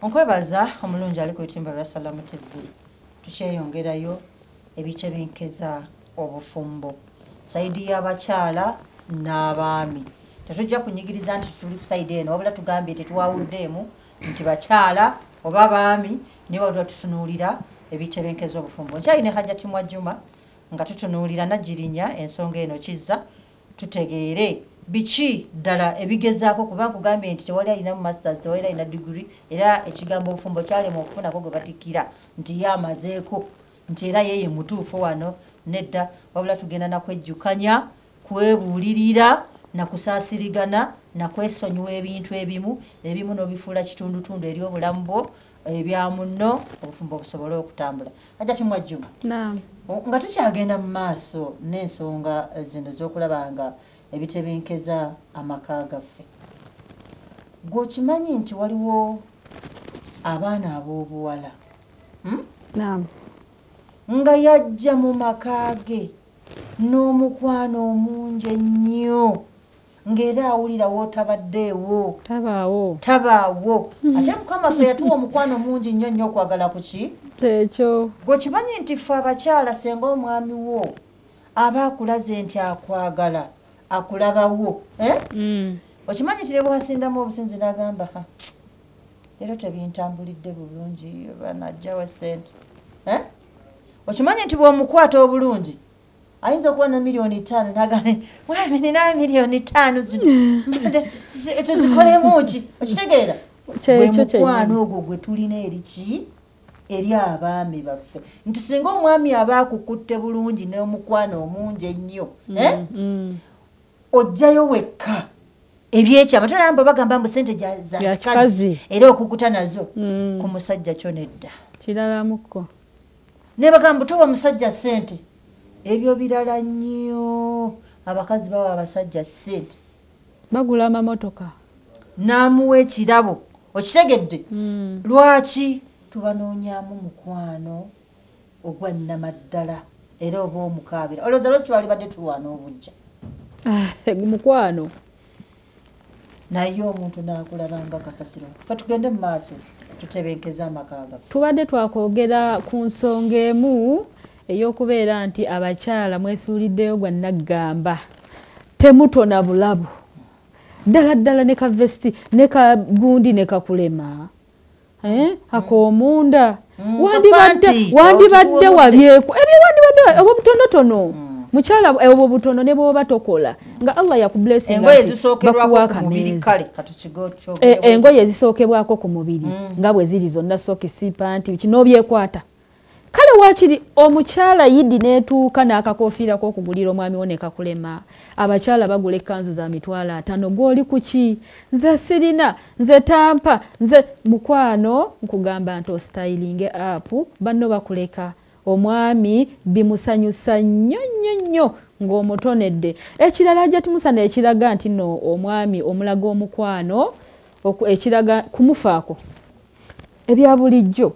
Nkwebaza omulungi ali ku lutimba lwa Salamu TV. Tukyeyongerayo ebitebenkeza obufumbo, side y'abakyala n'abaami. Tetujja kunyigiriza nti tuli ku side eno, wabula tugambye tetwawuddeemu nti bakyala oba abaami, naye wabula tutunuulira ebitebenkeza obufumbo. Nkyalina Hajjati Mwajuma nga tutunuulira Nagirinya ensonga eno kizza tutegeere biki ddala ebigezaako, kuba nkugambye nti tewali alina mu masters, tewali alina degree, era ekigambo obufumbo kyalema okufunako gwe batikkira nti ye amazeeko nti era yeye mutuufu wano nedda, wabula tugenda nakwejjukanya, kwebuulirira, nakusaasirigana, nakwesonyiwa ebintu ebimu, ebimu n'obifuula kitundutundu eri obulamu bwo, ebya munno, obufumbo busobole okutambula. Hajjati Mwajuma, nga tukyagenda mu maaso n'ensonga zino ez'okulaba nga ebitebenkeza amaka gaffe, gw'okimanyi nti waliwo abaana ab'obuwala nga yajja mu maka ge n'omukwano omungi ennyo, ng'era awulira w'otabaddeewo tabaawo. Ate Mukama ffe yatuwa omukwano mungi nnyo nnyo okwagala ku ki ekyo. Gw'okimanyi nti ffe abakyala senga omwami wo aba akulaze nti akwagala, akulabawo, okimanyi nti ne bwasindamu obusinzi n'agamba leero tebintambulidde bulungi, banajjawo ssente. Okimanyi nti bw'omukwata obulungi ayinza okuba na 5 million n'agamba mwami nina 5 million zino tuzikolemu ki? Okitegeera? Gwe mukwano ogwo gwe tulina eri ki? Eri abaami baffe, nti singa omwami aba akukutte bulungi n'omukwano omungi ennyo, ojjayo wekka ebyekyama. Tolamba bagamba mbu sente za kikazi era okukuta nazo ku musajja kyo nedda. Kiralamuko. Ne bagamba towa musajja sente, ebyo birala nnyo. Abakazi bawa abasajja sente, bagula amamotoka, n'amuwa ekirabo. Okitegedde? Lwaki tubanoonyaamu mukwano ogwa nnamaddala era oba omukaabira? Olowooza lwaki twalibadde tulwana obujja? Mukwano. Naye omuntu n'akulabanga kasasiro. Fe tugende mu maaso tutebenkeze amaka gaffe. Tubadde twakwogera ku nsonga emu ey'okubeera nti abakyala mwesuuliddeyo gwa naggamba, temutona bulabu ddala ddala, ne ka vest ne ka gundi ne kakulema ak'omunda. Wandibadde wabyeku ebyo, wandibadde obwo butonotono. Mukyala, obwo butono ne bwoba tokola nga Allah yakublessinga, engoye ezisookebwako ku mubiri nga bwe ziri zonna, sokisi, panti, kinobyekwata. Kale waakiri omukyala yidi n'etuuka n'akakofiirako okugulira omwami wo ne kakulema. Abakyala bagula ekkanzu za 50,000, gw'oli kuki? Nze sirina, nze tampa, nze mukwano. Nkugamba nti ostylinge up, banno bakuleka. Omwami bimusanyusa nnyo nnyo nnyo ng'omutonedde. Ekirala, Hajjati Musana, ekiraga nti nno omwami omulaga omukwano, ekiraga kumufaako ebya bulijjo.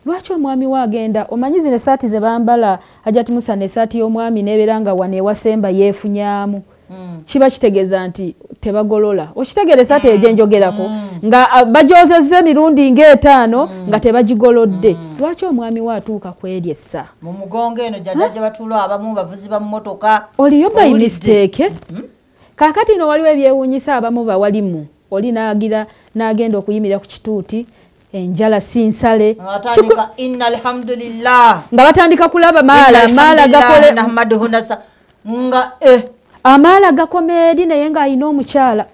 Lwaki omwami we agenda, omanyi zino esaati ze bambala, Hajjati Musana, esaati y'omwami nebeera nga wano ewasemba yeefunyaamu, kiba kitegeeza nti tebagolola. Okitegeera esaati eyo gyenjogerako, nga bagyozezza emirundi ng'etaano nga tebagigolodde? Lwaki omwami we atuuka kweri essa? Mu mugongo eno jjajja gye batuula abamu bavuzi ba mmotoka. Oliyo by mistake. Kaakati no waliwo ebyewuunyisa, abamu bawalimu oli n'agira n'agenda okuyimirira ku kituuti, enjala sinsale, alhamdulillah, nga batandika kulaba maala maala gakole nga amaala gakoma eri, naye ng'alina omukyala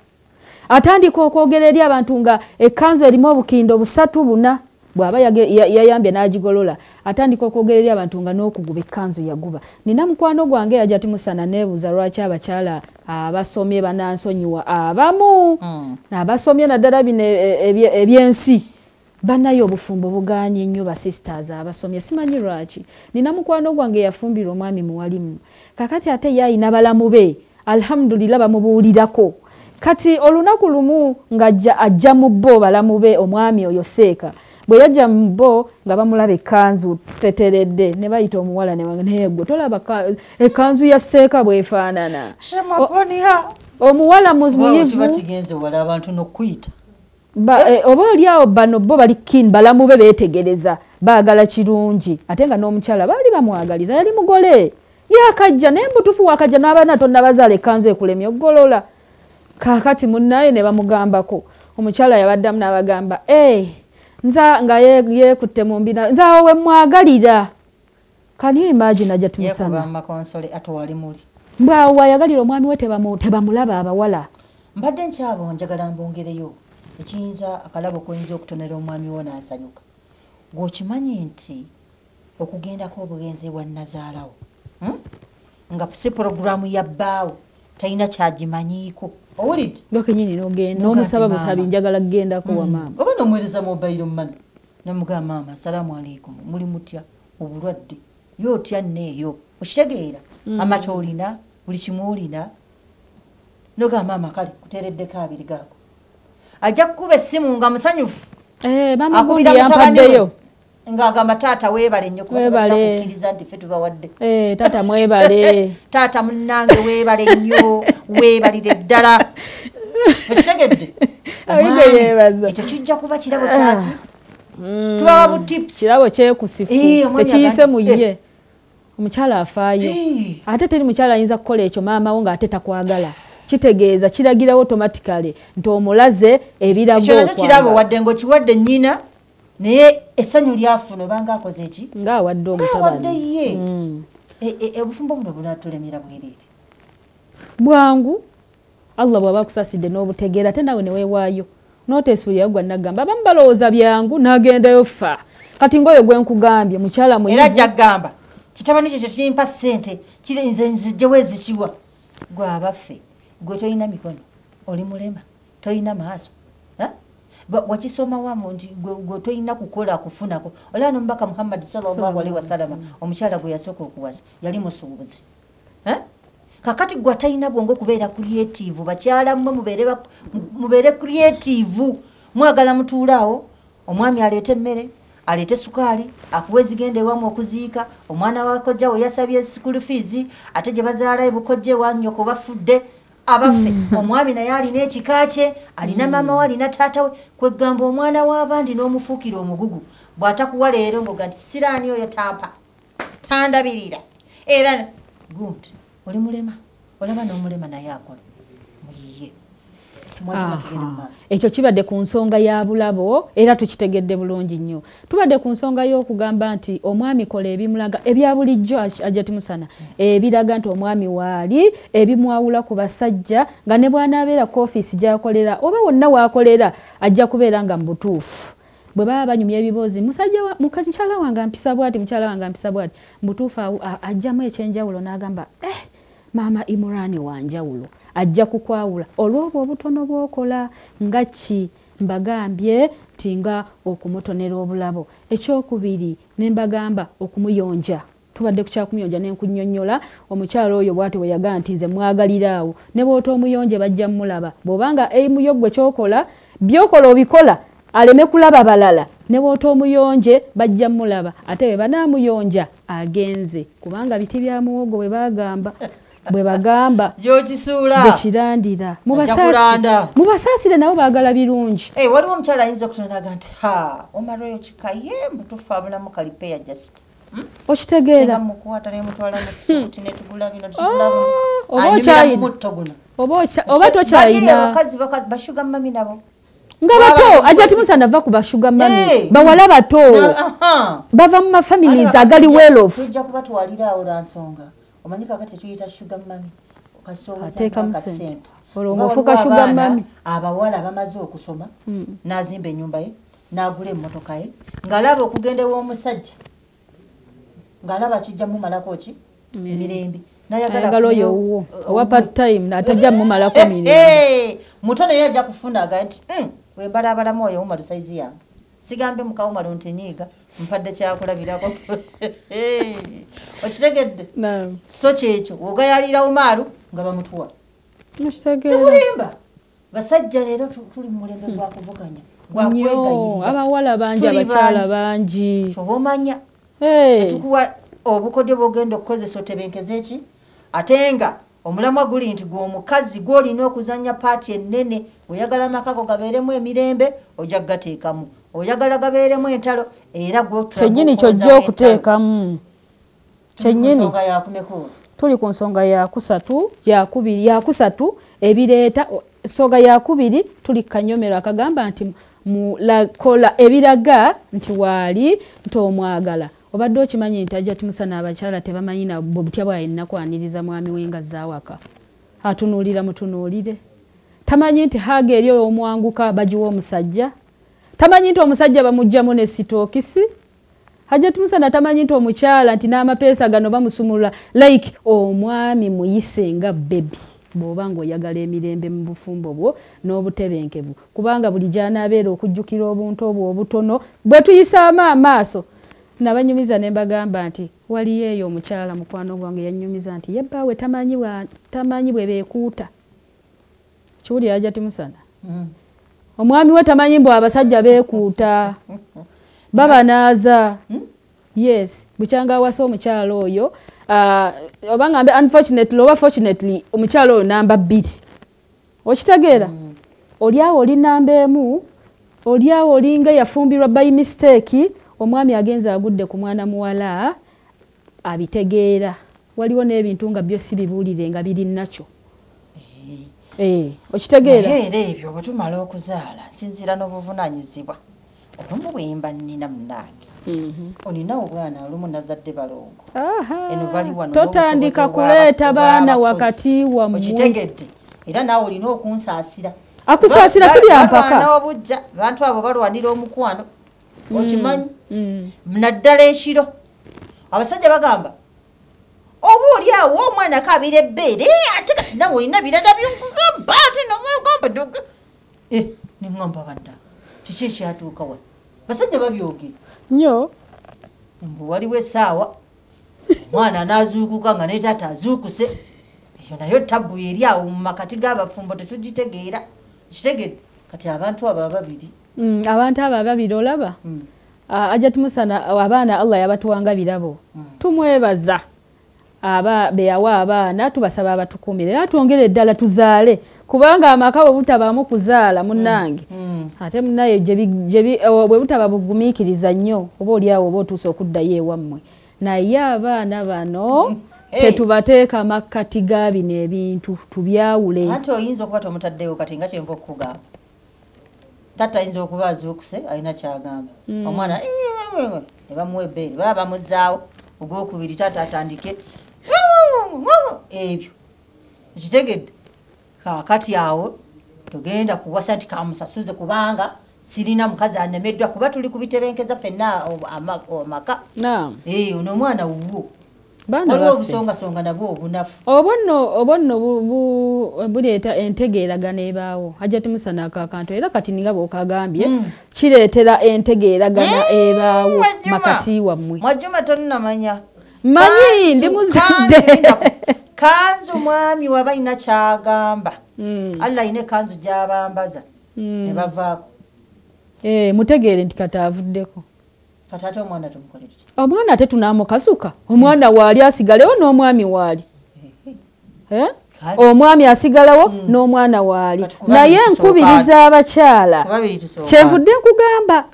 atandika okwogera eri abantu nga ekkanzu erimu obukindo busatu buna, bw'aba yayambye n'agigolola, atandika okwogera eri abantu nga n'okuguba ekkanzu yaguba. Nina mukwano gwange yajja timusana, neebuuza lwaki abakyala abasomye, banansonyiwa abamu, abasomye naddala bino ebyensi, bannaye obufumbo buganye nnyo. Basisters abasomye, simanyi lwaki. Nina mukwano gwange yafumbirwa omwami muwalimu, kakati ate ye ayina balamu be, alhamdulillah, bamubuulirako. Kati olunaku lumu nga ajja mu bo balamu be, omwami oyo seeka bwe yajja mu bo nga bamulaba ekkanzu teteredde, ne bayita omuwala naye, "Gwe tolaba ekkanzu ya seeka bwefaanana?" Omuwala muyivu kigenze wala abantu nokuyita. Oba oli awo bano bo bali keen, balamu be beetegereza, baagala kirungi, ate nga n'omukyala baali bamwagaliza, yali mugole yakajja naye mutuufu wakajja n'abaana tonnabazaala, ekkanzu ekulemye okugolola. Kaakati munnaye ne bamugambako, omukyala yabaddamu n'abagamba, nza nga yeekutte mu mbina, nze awo we mwagalira. Can you imagine Hajjati Musana? Mbwe awo wayagalira omwami we tebamulaba abawala. Mbadde nkyabo njagala mbongereyo ekiyinza akalabo koyinza okutonera omwami wo n'asanyuka. Gw'okimanyi nti okugendako obugenzi bwa nnazaalawo, nga si puroguramu ya bbaawo, talina kyagimanyiiko. Owulidde? Gwe kennyini n'ogenda n'omusaba butabi, njagala kugendako wa maama. Oba n'omuweereza mobile money n'omugamba, maama assalaamu aleikum, muli mutya, obulwadde ye otya nneeyo, okitegeera, amata olina, buli kimu olina, nogamba maama kale kuteereddeko 2 gaako. Ajja kukuba essimu nga musanyufu. Akubira mutabani we ng'agamba taata weebale nnyo, kuba kukkiriza nti ffe tubawadde. Taata mwebale. Taata munnange weebale nnyo, weebalire ddala. Okitegedde? Ekyo kijja kuba kirabo kyaki? Tubawa bu tips. Kirabo kyekusifu. Tekiyise mu ye. Omukyala afaayo. Ate teri mukyala ayinza kukola ekyo maama wo ng'ate takwagala. Kitegeeza kiragirawo automatically nti omulaze ebirago. Ekyo nakyo kirabo, wadde ng'okiwadde nnyina, naye essanyu lyafuna obanga akoze eki? Ng'awadde omutabani. Ng'awadde ye. Obufumbo buno bunaatulemera bwereere. Bwangu Allah bw'aba akusaasidde n'obutegeera, ate naawe ne weewaayo n'oteesuulirayo gwa nnaggamba. Abamu balowooza byangu n'agendayo fa. Kati ng'oyo gwe nkugambye mukyala muyivu. Era ajja kugamba kitabani kye kimpa ssente, nze nzijjewo ezikiwa. Gwe abaffe, gwe tolina mikono, oli mulema, tolina maaso. Wakisoma wamu nti gwe tolina kukola kufunako. Olaba n'omubaka Muhammad sallallahu alaihi wasallam, omukyala gwe yasooka okuwasa yali musuubuzi. Kakati gwe atalina bwongo kubeera creative, bakyala mmwe mubeere creative. Mwagala mutuule awo, omwami aleete emmere, aleete sukaali, akuwe ezigenda ewamu okuziika, omwana wa kojja we yasabye school fees, ate gye bazaala ebukojja ewa nnyoko bafudde. Abaffe, omwami naye alina ekika kye, alina maama we, alina taata we. Kwegamba omwana w'abandi n'omufuukira omugugu. Bw'atakuwa leero ng'oga nti kisiraani oyo tampa, tandabirira. Era gundi oli mulema, olaba n'omulema naye akola muyiye. Ekyo kibadde ku nsonga ya bulabo, era tukitegedde bulungi nnyo. Tubadde ku nsonga y'okugamba nti omwami kola ebimulaga ebya bulijjo Hajjati Musana, ebiraga nti omwami waali, ebimwawula ku basajja, nga ne bw'anaabeera ku ofiisi gy'akolera oba wonna w'akolera ajja kubeera nga mu butuufu. Bwe baba banyumya ebiboozi, mukyala wange ampisa bw'ati, mukyala wange ampisa bw'ati, mu butuufu ajjamu ekyenjawulo n'agamba maama Imurani wa njawulo. Ajja kukwawula olw'obwo obutono bw'okola. Nga ki mbagambye nti nga okumutonera obulabo. Ekyokubiri ne mbagamba okumuyonja. Tubadde ku kyakumuyonja ne nkunnyonnyola omukyala oyo bw'ati bwe yagamba nti nze mwagalira awo, ne bw'ota omuyonje bajja mmulaba. Bw'obanga eimu yo ggwe ky'okola, by'okola obikola aleme kulaba balala, ne bw'ota omuyonje bajja mmulaba. Ate bwe banaamuyonja agenze, kubanga biti bya muwogo bwe bagamba. Bwe bagamba gekirandira. Mubasaasire nabo baagala birungi. Waliwo omukyala ayinza okutonaga nti ha omala oyo kika ye mutuufu abulamu kalipeya just. Okitegeera. Mukwata ne mutwala mu suuti ne tugula bino tugula bino. Oba okyayina. Mutto guno. Oba tokyayina. Abakazi bashuga mami nabo. Nga bato, Hajjati Musana va ku bashuga mami. Bawala bato. Bava mu mafamilies agali well off. Tujja kubatwalira awo lwa nsonga. Omanyi kakati tuyita sugar mami, Ateekamu ssente. Olwo ng'ofuuka sugar mami. Abawala bamaze okusoma, n'azimba ennyumba ye, n'agula emmotoka ye, ng'alaba okugenda ew'omusajja, ng'alaba kijja mumalako ki? Mirembe. N'ayagala oyo owuwo owa part time n'atajja mumalako mirembe. Muto naye ajja kufuna aga nti bwe mbalaabalamu oyo Umaru sayizi yange. Sigambe muka Umaru nti nyiiga, mpadde kyakulabirako. Okitegedde? So kyekyo ogayalira Umaru nga bamutuwa. Sikulimba. Basajja leero tuli mu mulembe gwa kuvuganya, gwa kwegayirira. Abawala bangi, abakyala bangi. Kyoba omanya. Tukuwa obukodyo bw'ogenda okukozesa otebenkeze ki? Ate nga Omulamwa guli nti gwe omukazi gw'olina okuzannya paati ennene. Oyagala amaka go gabeeremu emirembe, ojja kugateekamu. Oyagala gabeeremu entalo, era kyennyini kyojja okuteekamu kyennyini. Tuli ku nsonga yakusatu, yakubiri, yakusatu ebireeta nsonga yakubiri. Tuli kanyomero akagamba nti mulakola ebiraga nti waali nti omwagala. Obadde okimanyi nti Hajjati Musana abakyala tebamanyi na butya bwalina kwaniriza mwami we nga zaawaka, atunuulira mutunuulire, tamanyi nti haga eri omwanguka bagiwa omusajja, tamanyi nti omusajja bamugjamu ne sitookisi. Hajjati Musana tamanyi nti omukyala nti n'amapeesa gano bamusumulula. Like omwami muyise nga baby bw'oba ng'oyagala emirembe mu bufumbo bwo n'obutebenkevu, kubanga buli gy'anaabeera okujjukira obuntu obwo obutono bwe tuyisaamu amaaso. Nabanyumiza ne mbagamba nti waliyo eyo omukyala mukwano gwange yannyumiza nti ye bbaawe tamanyi bwe beekuuta. Kiwulira Hajjati Musana? Omwami we tamanyi mbu abasajja beekuuta, babanaaza. Yes, bukyanga awasa omukyala oyo, oba ngambe unfortunately oba fortunately, omukyala oyo namba 2. Okitegeera? Oli awo oli namba 1, oli awo olinga yafumbirwa by mistake, omwami agenze agudde ku mwana muwala abitegeera. Waliwo n'ebintu nga byo si bibuulire nga biri nakyo. Okitegeera? Naye era ebyo bwe tumala okuzaala, nsinziira n'obuvunaanyizibwa olumu bwe mba nnina munnange. Olina obwana olumu nazadde balongo. Eno bali wano. Totandika kuleeta baana wakati wammwe. Okitegedde? Era naawe olina okunsaasira. Akusaasira si byampaka. Obujja bantu abo balwanira omukwano, okimanyi, naddala ekiro. Abasajja bagamba oba oli awo omwana kabira ebbeere, ate kati nawe olina birala byokugamba, ate nomugamba neŋŋamba banna kiki ekyatuuka wano. Basajja babyogera nnyo. Mbu waliwo essaawa omwana anaazuukuka nga ne taata azuukuse. Eyo nayo tabbu eri awo mu makati g'abafumbo, tetugitegeera. Kitegedde? Kati abantu abo ababiri. Abantu abo ababiri olaba, Hajjati Musana, abaana Allah yabatuwanga birabo, tumwebaza aba beyawa abaana, tubasaba abatukuumire era twongere eddala tuzaale, kubanga amaka bwe butabaamu kuzaala munnange, ate munnaye bwe butaba bugumiikiriza nnyo, oba oli awo oba otuuse okuddayo ewammwe. Naye abaana bano tetubateeka makkati ga bino ebintu, tubyawule. Anti oyinza okuba tomutaddeyo kati nga kyenva okukugamba, taata ayinza okuba azuukuse alina kyagamba omwana, ne bamuwa ebbeere, baba bamuzaawo ogwokubiri, taata atandike ebyo. Ekitegedde? Kaakati awo togenda kuwasa nti kamusasuze kubanga sirina mukazi anemeddwa, kuba tuli kubitebenkeza ffenna amaka. Ono omwana wuwo, waliwo obusongasonga nabwo obunafu. Obwo nno buleeta entegeeragana ebaawo. Hajjati Musana, akakantu era kati ninga bw'okagambye, kireetera entegeeragana ebaawo makati wammwe. Mwajuma, tonnamanya. Manyi, ndi muzadde. Kanzu mwami waba alina kyagamba, Allah alina ekanzu gy'abambaza ne bavaako. Mutegeere nti kati avuddeko. Kati ate omwana tumukole tutya? Omwana ate tunamukasuka. Omwana waali asigalewo n'omwami waali. Omwami asigalawo n'omwana waali, naye nkubiriza abakyala, kyenvudde nkugamba.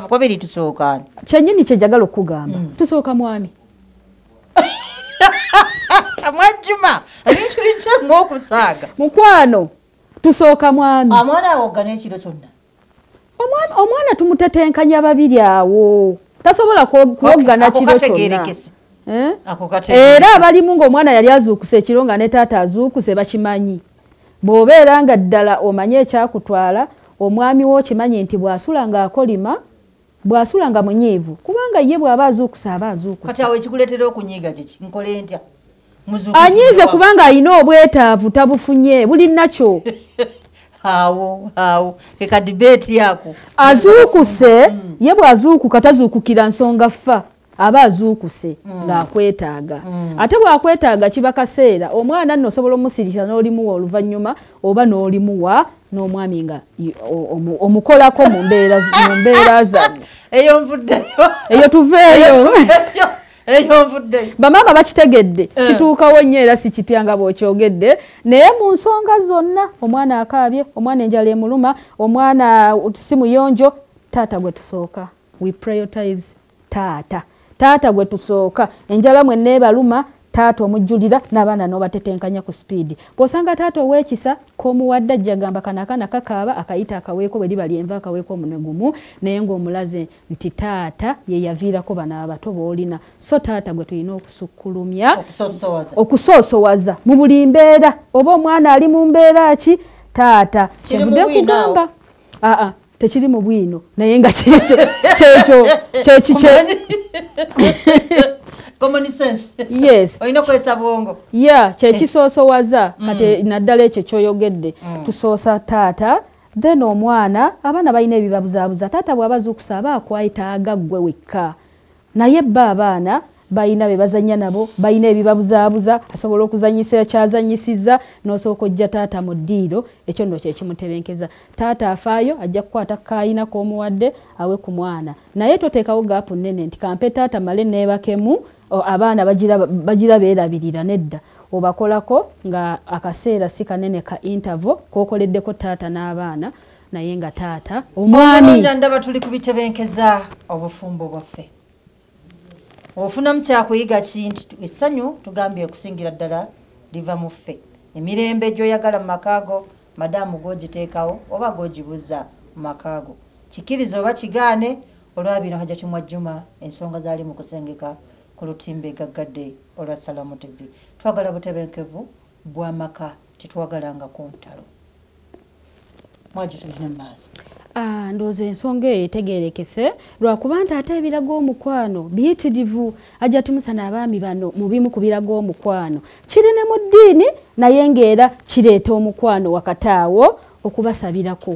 Kubiri tusookaani? Kyennyini kyenjagala okukugamba, tusooka mwami. Mwajjuma, ebintu bikyemu okusaaga. Mukwano, tusooka mwami. Omwana awoggana ekiro kyonna. Omwana tumutetenkanya babiri awo, tasobola kuwoggana kiro kyonna. Era abalimu ng'omwana yali azuukuse ekiro nga ne taata azuukuse bakimanyi. Bw'obeera nga ddala omanye ekyakutwala, omwami wo okimanyi nti bw'asula ng'akolima, bw'asula nga munyiivu, kubanga ye bw'aba azuukuse aba azuukuse. Kati awo ekikuleetera okunyiiga kiki? Nkole ntya? Anyiize kubanga alina obwetaavu tabufunye, buli nakyo. Awo awo keka debate yako. Azuukuse ye bw'azuukuka tazuukukira nsonga fa, aba azuukuse ng'akwetaaga. Ate bw'akwetaaga kiba kaseera omwana nno osobola omusirisa n'olimuwa oluvannyuma, oba n'olimuwa n'omwami nga omukolako mu mbeera zammwe. Eyo nvuddeyo. Eyo tuveeyo. Eyo nvudde. Bamaama bakitegedde, kituukawo nnyo era si kipya nga bw'okyogedde, naye mu nsonga zonna omwana akaabye, omwana enjala emuluma, omwana si muyonjo, taata gwe tusooka. We prioritize taata. Taata gwe tusooka. Enjala mwe neebaluma, taata omujjulira n'abaana n'obatetenkanya ku sipiidi. Bw'osanga taata ow'ekisa k'omuwadde ajja gamba kano akaana kakaaba, akayita akaweeko bwe liba lyenva akaweeko omunwe gumu, naye ng'omulaze nti taata ye yaviirako bano abato b'olina. So taata gwe tulina okusukkulumya, okusoosowaza mu buli mbeera, oba omwana ali mu mbeera ki, taata kyenvudde nkugamba aa tekiri mu bwino, naye nga kyekyo kyekyo common sense. Yes. Olina kwesa bwongo. Yeah, kyekisoosowaza kati naddala ekyo kyoyogedde. Tusoosa taata, then omwana, abaana balina ebibabuzaabuza. Taata bw'aba azuukusa aba akwetaaga ggwe wekka. Naye bba abaana balina be bazannya nabo, balina ebibabuzaabuza, asobola okuzannyisa ekyazannyisizza, n'osooka ojja taata mu ddiiro, ekyo nno kye kimutebenkeza. Taata afaayo, ajja kukwata kaayina k'omuwadde awe ku mwana. Naye toteekawo gaapu nnene nti kampe taata male neebakemu, abaana bagira beerabirira, nedda. Obakolako nga akaseera si kanene ka interval k'okoleddeko taata n'abaana, naye nga taata omwami. Ndaba tuli ku bitebenkeza obufumbo bwaffe. Ofunamu kyakuyiga ki nti essanyu tugambye okusingira ddala liva mu ffe. Emirembe gy'oyagala mu maka go, madaamu gw'ogiteekawo oba gw'ogibuza mu maka go. Kikirize oba kigaane, olwa bino Hajati Mwajjuma ensonga zaali mu kusengeka ku lutimbe gaggadde olwa Salamu TV. Twagala butebenkevu bw'amaka, tetwagalangako ntalo. Mwajju tulina mu maaso. Ndowooza ensonga eyo etegeerekese lwakuba nti ate ebiraga omukwano biyitirivu. Hajati Musa n'abaami bano mu bimu ku biraga omukwano kiri ne mu ddiini, naye ng'era kireeta omukwano wakati awo okubasabirako.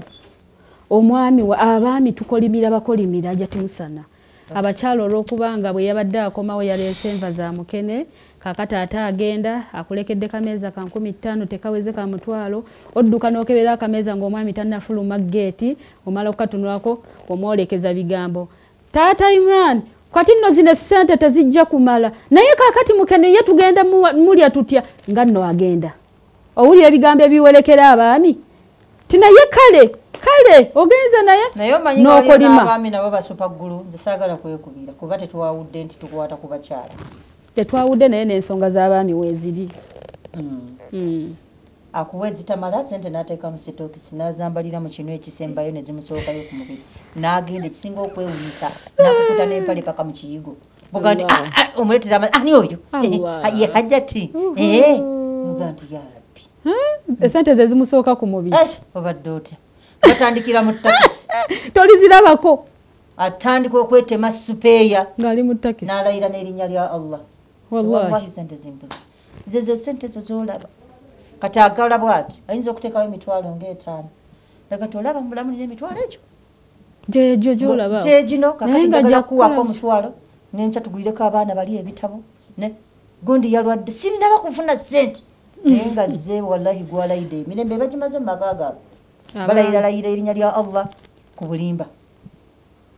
Omwami abaami tukolimira bakolimira Hajati Musana. Abakyala olw'okubanga bwe yabadde akomawo yaleese enva za mukene, kaakati ate agenda akulekedde kameeza ka 5000 tekaweze ka 500, odduka n'okebera akameeza ng'omwami tannafuluma geeti, omala okukatunulako omwolekeza bigambo. Taata Imran, kati nno zino essente tezijja kumala, naye kaakati mukene ye tugenda mulya tutya, nga nno agenda. Owulira ebigambo ebiwerekera abaami? Ti naye kale kale ogenze naye naye omanyi n'okolima. Abaami nabo basupa ggulu, nze saagala kwekubira kuba tetwawudde nti tukwata ku bakyala. Tetwawudde, naye n'ensonga z'abaami weeziri. Akuwa ezitamala sente n'ateeka mu sitookisi n'azambalira mu kinu ekisembayo ne zimusookayo ku mubiri n'agenda. Ekisinga okwewunyisa n'akukuta n'empale paka mu kiyigo. Buga nti omuleetera amazzi, ani oyo? Ye Hajati. Buga nti ya Rabbi. Esente ze zimusooka ku mubiri. Obadde otya? Batandikira mu takisi. Tolizirabako. Atandika okwetema supeeya. Ng'ali mu takisi. N'alayira n'erinnya lya Allah. Wallahi sente zimbuzi. Ze sente zo z'olaba. Kati agala bw'ati ayinza okuteekawo emitwalo ng'etaano. Laga nti olaba mu bulamu nina emitwalo egyo. Gyegyo gy'olaba. Gyegino kakati njagala kuwaako omutwalo n'enkya tugulireko abaana bali ebitabo. Ne gundi yalwadde sinnaba kufuna ssente. Naye nga ze wallahi gwalayidde emirembe bagimaze mu maka gaabwe. Balayiralayira erinnya lya Allah ku bulimba.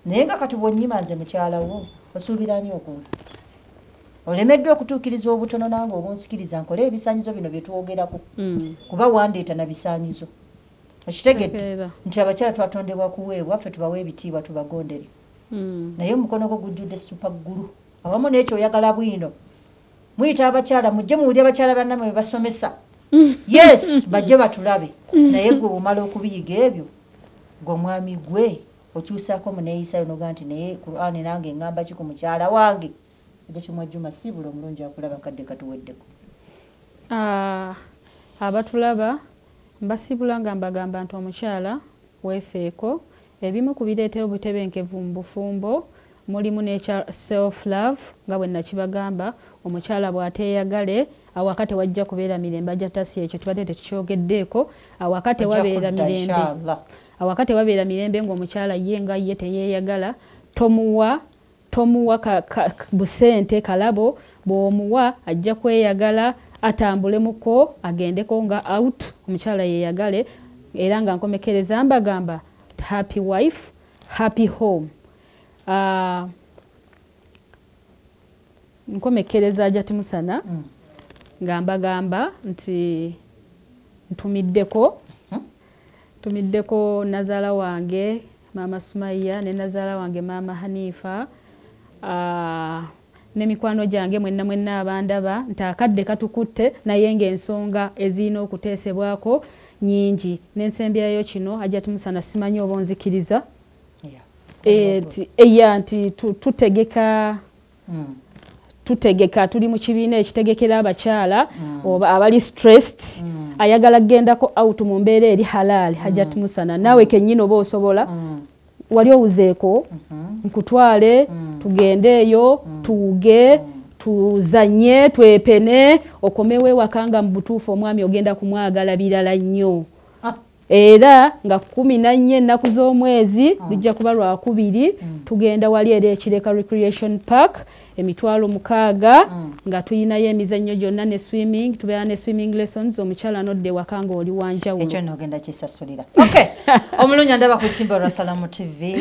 Naye nga kati bw'onnyima nze mukyala wo osuubira ani okumpa? Olemeddwa okutuukiriza obutono nange obunsikiriza nkole ebisaanyizo bino bye twogerako. Kuba wandeeta na bisaanyizo. Okitegedde nti abakyala twatondebwa kuweebwa, ffe tubawe ebitiibwa tubagondere. Naye omukono gwo gujjudde super ggulu awamu n'ekyo oyagala bwino. Muyita abakyala mujje muwulire abakyala bannammwe bwe basomesa. Yes, bajje batulabe. Naye gwe bw'omala okubiyiga ebyo, gwe omwami gwe okyusaako mu neeyisayo n'ogaa nti naye Qur'ani nange ngamba ki ku mukyala wange. Ejja Mwajjuma siibula omulungi akulaba kadde katuweddeko. Abatulaba mbasiibula nga mbagamba nti omukyala weefeeko. Ebimu ku bireetera obutebenkevu mu bufumbo mulimu n'ekya self love nga bwe nakibagamba, omukyala bw'ateeyagale awaka tewajja kubeera mirembe. Ajja tasi ekyo tubadde tetukyogeddeeko. Awaka tewabeera mirembe, awaka tewabeera mirembe ng'omukyala ye nga ye teyeeyagala. Tomuwa busente kalabo, bw'omuwa ajja kweyagala atambulemuko agendeko nga out, omukyala yeeyagale. Era nga nkomekereza mbagamba happy wife, happy home. Nkomekkereza Hajati Musana nga mbagamba nti ntumiddeko nazaala wange Maama Sumaiya ne nazaala wange Maama Hanifa, n'emikwano gyange mwenna mwenna abandaba nti akadde katukutte, naye ng'ensonga ezirina okuteesebwako nnyingi. N'ensembyayo kino Hajati Musana, simanyi oba onzikiriza, nti tutegeka tuli mu kibiina ekitegekera abakyala oba abali stressed, ayagala kugendako out mu mbeera eri halal. Hajati Musana, naawe kennyini oba osobola, wali owuzeeko, nkutwale tugende eyo, tuwuge, tuzanye, twepene, okomewo ewaka nga mu butuufu omwami ogenda kumwagala birala nnyo. Era nga 14 ennaku z'omwezi, lujja kuba Lwakubiri, tugenda wali era Ekireka Recreation Park, 60,000, nga tuyinayo emizannyo gyonna ne swimming, tubeera ne swimming lessons. Omukyala nodde waka ng'oli wanjawulo. Ekyo nogenda kisasulira. Okay, omulungi andaba ku lutimbe lwa Salamu TV,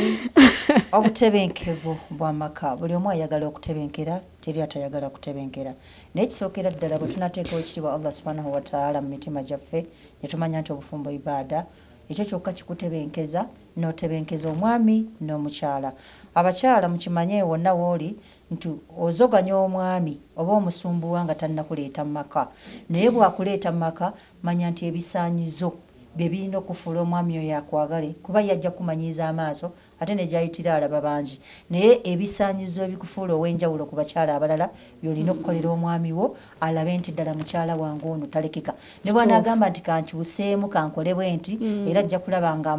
obutebenkevu bw'amaka, buli omu ayagala okutebenkera, teri atayagala kutebenkera. Naye kisookera ddala bwe tunateekawo ekitiibwa Allah subhanahu wataala mu mitima gyaffe, ne tumanya nti obufumbo ibaada, ekyo kyokka kikutebenkeza n'otebenkeza omwami n'omukyala. Abakyala mukimanye wonna wooli nti ozoganya omwami oba omusumbuwa nga tannakuleeta mu maka, naye bw'akuleeta mu maka, manya nti ebisaanyizo bye birina okufuula omwami oyo akwagale, kuba yajja kumanyiiza amaaso ate ne gyayitira alaba bangi. Naye ebisaanyizo ebikufuula ow'enjawulo ku bakyala abalala by'olina okukolera omwami wo alabe nti ddala mukyala wange ono talekeka, ne bw'anaagamba nti kankyuseemu, kankole bwe nti, era ajja kulaba nga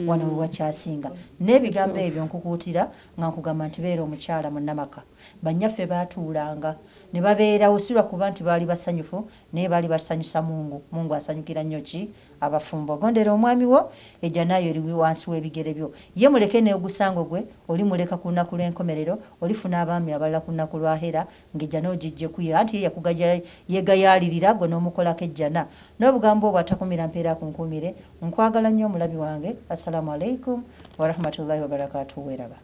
wano we wakyasinga. N'ebigambo ebyo nkukuutira nga nkugamba nti beera omukyala munnamaka. Bannyaffe baatuulanga ne babeerawo, si lwakuba nti baali basanyufu, naye baali basanyusa Mungu. Mungu asanyukira nnyo ki? Abafumbo. Gondera omwami wo, ejja nayo eri wansi w'ebigere byo. Ye muleke n'ogusango gwe olimuleka ku lunaku lw'enkomerero, olifuna abaami abalala ku lunaku lwahera ng'ejja n'ogijje kuye, anti ye yakugaja yegayaalirira gwe n'omukolako ejjana. N'obugambo obwo atakumira mpeera akunkuumire. Nkwagala nnyo omulabi wange. Assalamu alaikum warahmatullahi wabarakatuhu. Weeraba.